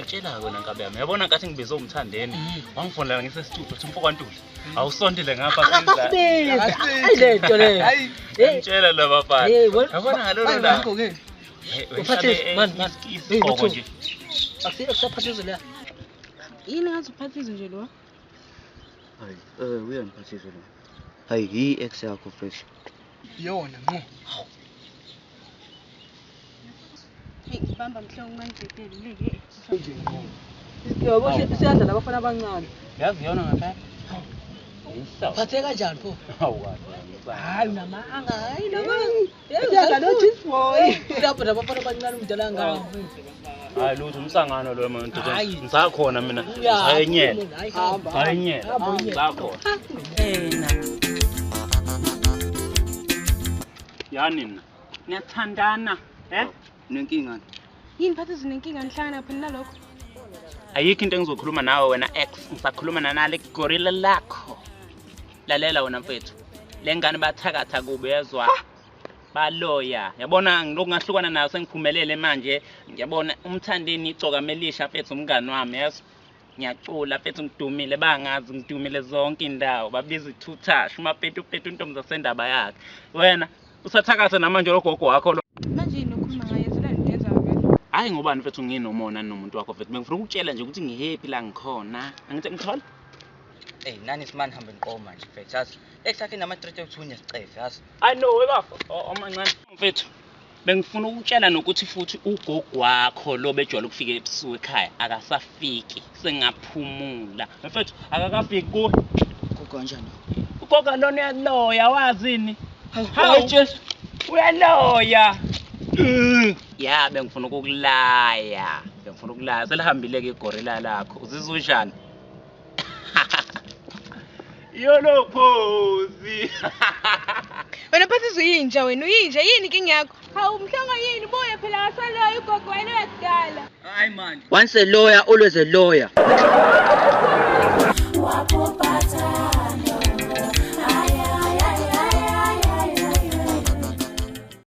Ngiyakutshela wena nkabi yami. Yabona nkathi ngibize umthandeni. Wangifonela ngisesitudio uthi mfo kwaNtuli. Awusondele ngapha siza. Akasasibizi. Ayi lento leyo. Hayi. Ngiyamtshela lo bafana. Hey, wena- Yabona ngalolo la. Ngakho-ke. Uphathizwe, man, man. Hey, Isigqoko Lutho. nje. Akusaphathizwe la. Yini ngathi uphathizwe nje lo? Hayi, uyangiphathisa lo. Hayi, yi-ex yakho fresh. Iyona ngqo. Hey, ngibamba mhlongo manje leke. Nje ngqo. Yabo siyadla labafana abancane. Yazi yona ngempela. Uphatheke kanjani pho? Hawu kahle. Hayi unamanga, hayi unamanga. Siyadla no cheese boy. Lapho nabafana abancane umdala ngaka. Hayi lutho umsangano lo muntu. Hayi. Ngisakhona mina. Ngisayenyela. Hayi hamba. Ngisayenyela. Hamba unyela. Ngisakhona. Yani nina. Niyathandana, eh? Nenkinga. Yini phathizwe nenkinga nihlangana phela nalokho? Ayikho into engizokhuluma nawe wena ex, ngisakhuluma nanale gorilla lakho. Lalela wena mfethu. Le ngane bathakatha kubi yezwa. Baloya. Yabona ngilokhu ngahlukana nayo sengiphumelele manje. Ngiyabona umthandeni igcoka melisha mfethu umngani wami yezwa. Ngiyacula mfethu ngidumile bangazi ngidumile zonke indawo babiza ithuthash umapetu petu intombi zasendaba yakhe. Wena usathakatha namanje logogo wakho lo. Manje yini okhuluma ngayo yenzela into yenza ngempela. Hayi ngobani mfethu nginomona nomuntu wakho mfethu. Bengifuna ukukutshela nje ukuthi ngihappy la ngikhona. Angithi ngithola? Ey, nani simani hambe niqoma nje mfethu. Yazi, ex yakhe inama-threat ekuthunya sicefe, yazi. I know webafo omancane mfethu. Bengifuna ukutshela nokuthi futhi ugogo wakho lo bejwayele ukufika ebusuku ekhaya akasafiki sengaphumula. Mfethu akakafiki kuwe. Gogo kanjani? Ugogo lona uyaloya wazini? Hawu Jesu. Uyaloya. Ya bengifuna ukukulaya. Bengifuna ukulaya selihambile ke igorilla lakho. Uzizwa unjani? Yolo phozi. Wena phathizwe uyinja wena uyinja yini inkinga yakho? Hawu mhlongo yini buye phela asaloyo ugogo wena uyakudala. Hayi man. Once a lawyer, always a lawyer. Wapupa.